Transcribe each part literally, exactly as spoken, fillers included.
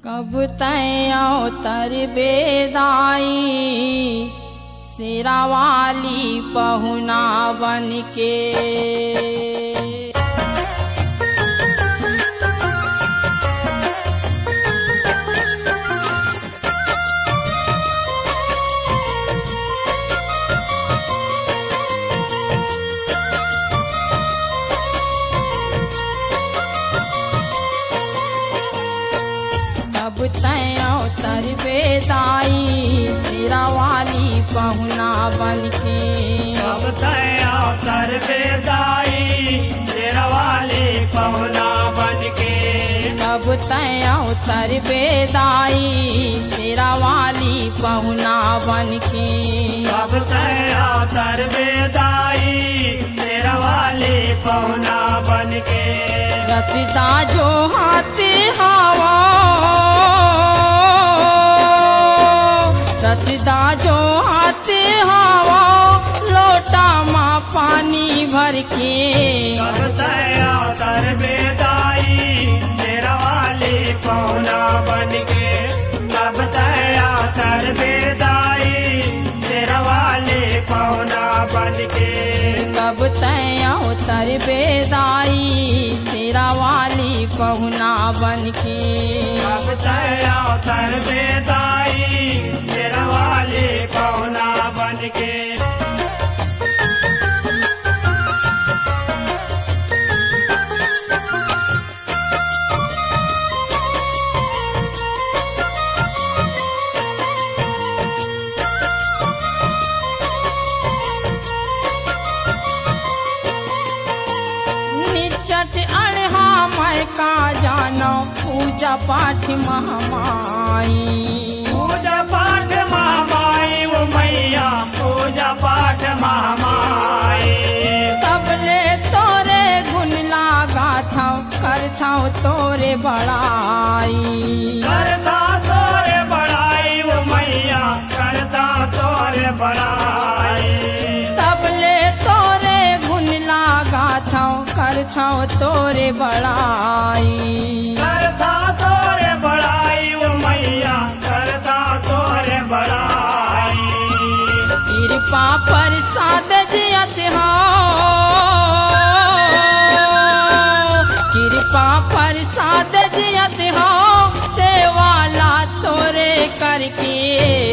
कब तैं अवतरबे दाई, शेरा वाली पहुना बन के। कब तैं अवतरबे दाई, शेरा वाली पहुना बन के। कब तैं अवतरबे दाई, शेरा वाली पहुना बन के। कब तैं अवतरबे दाई, शेरा वाली पहुना बन के। कब तैं अवतरबे दाई, शेरा वाली पहुना बन के। रसदा जोहत हवँ, रसदा जोहत हवँ, लोटा म पानी भर के। कब तैं अवतरबे दाई, शेरा वाली पहुना बन के। कब तैं अवतरबे दाई, शेरा वाली पहुना बन के। कब तैं अवतरबे दाई, शेरा वाली पहुना बन के। कब तैं अवतरबे दाई, शेरा वाली पहुना बन के। निचट अड़हा मैं का जानव, पूजा पाठ महमाई। पूजा पाठ महमाई, ओ मैया, पूजा पाठ महमाई। तब ले तोरे गुन लागाथव, करथव तोरे बड़ाई। करथव तोरे बड़ाई, ओ मैया, करथव तोरे बड़ाई। तब ले तोरे गुन लागाथव, करथव तोरे बड़ाई। करथव तोरे बड़ाई, ओ मैया, करथव तोरे बड़ाई। कृपा प्रसाद जियत हव, कृपा प्रसाद जियत हव, सेवा ला तोरे करके।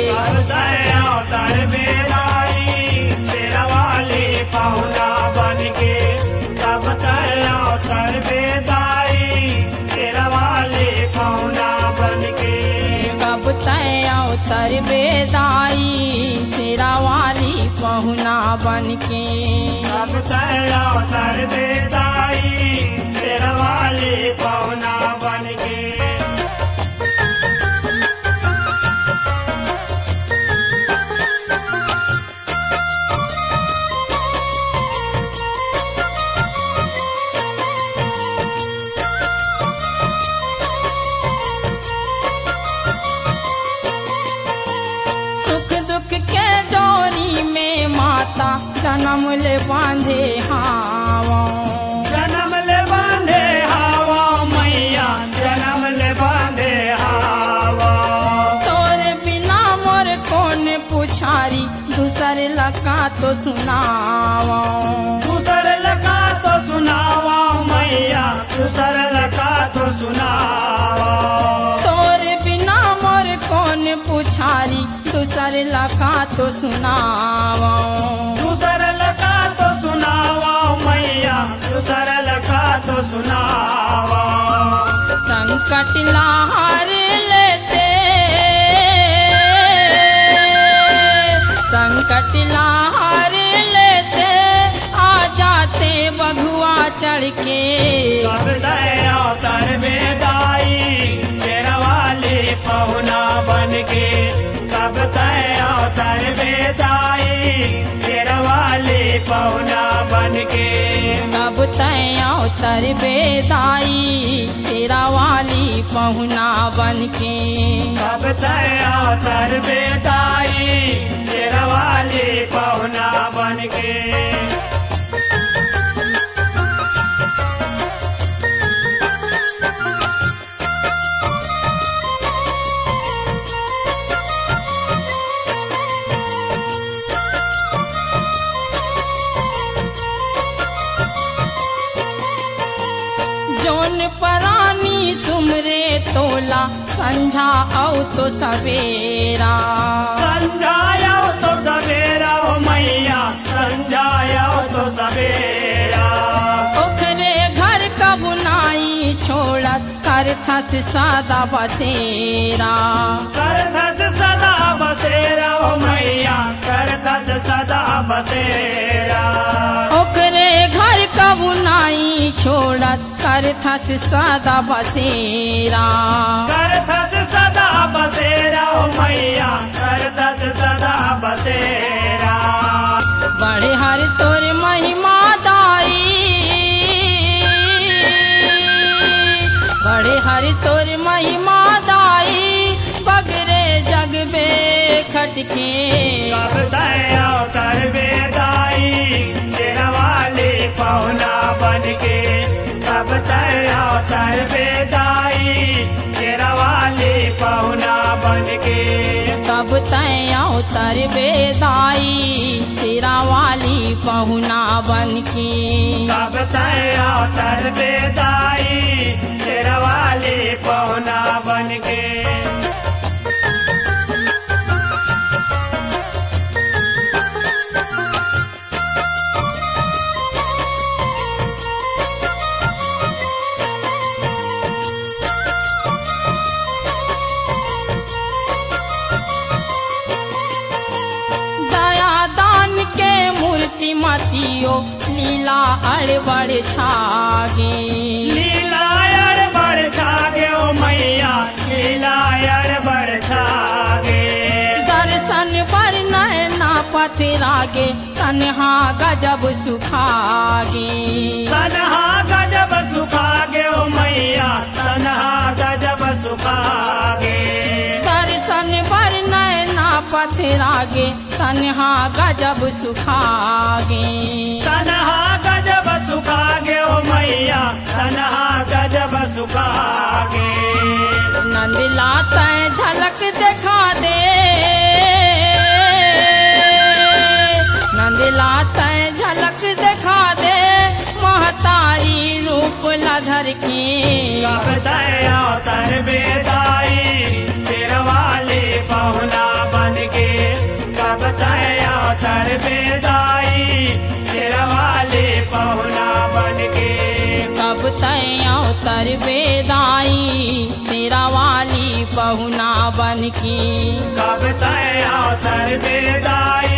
कब तैं अवतरबे दाई, शेरा वाली पहुना बन के। कब तैं अवतरबे दाई, शेरा वाली पहुना बन के। कब तैं अवतरबे दाई, शेरा वाली पहुना बन के। कब तैं अवतरबे दाई, शेरा वाली पहुना बन के। सुख दुख के डोरी में माता, जनम ले बांधे हवँ। जनम ले बांधे हवँ मैया, जनम ले बांधे हवँ। तोरे बिना मोर कोन पुछारी, दूसर ला कातो सुनावँ। दूसर ला कातो सुनावँ मैया, दूसर ला कातो सुनावँ। तोरे बिना मोर कोन पुछारी, दूसर ला कातो सुनावँ। दूसर ला कातो सुनावँ मैया, दूसर ला कातो सुनावँ। संकट ला हार ले ते, संकट ला हार ले ते, आ जाते बघवा चढ़ के। कब तैं अवतरबे दाई, शेरा वाली पहुना बन के। कब तैं अवतरबे दाई, शेरा वाली पहुना बन के। कब तैं अवतरबे दाई, शेरा वाली पहुना बन के। कब तैं अवतरबे दाई, शेरा वाली पहुना बन के। ला संझा अउ तो सवेरा। संझा अउ तो सवेरा हो मैया, संझा अउ तो सवेरा। ओखरे घर कभू नाई छोड़त, करथस सदा बसेरा। करथस सदा बसेरा हो मैया, करथस सदा बसेरा। ओखरे घर कभू नाई छोड़त, करथस सदा बसेरा। करथस सदा बसेरा हो मैया, करथस सदा बसेरा। बड़े हर तोर महिमा दाई, बड़े हर तोर महिमा दाई, बगरे जग बेखट के। कब तैं अवतरबे दाई, शेरा वाली पहुना बन के। कब तैं अवतरबे दाई, शेरा वाली पहुना बन के। कब तैं अवतरबे दाई, शेरा वाली पहुना बन के। कब तैं अवतरबे दाई, शेरा वाली पहुना बन के। दया दान के मूर्ति मतियो, लीला अड़बड़ छागे। लीला अड़बड़ छागे ओ मैया, लीला अड़बड़ छागे। दर्शन बर नैना पथरागे, तनहा गजब सुखागे। तनहा गजब सुखागे ओ मैया, तनहा गजब सुखागे। दर्शन बर नैना पथरागे, तनहा गजब सुखागे। तनहा गजब सुखागे ओ मैया, तनहा गजब सुखागे। नंदला तैं झलक देखा दे, नंदला तैं झलक देखा दे, महतारी रूप ला धर के। कब तैं अवतरबे दाई, शेरा वाली पहुना बन के। कब तैं अवतरबे दाई, शेरा वाली पहुना बन के। कब तैं अवतरबे दाई, शेरा वाली पहुना बन के। कब तैं अवतरबे दाई,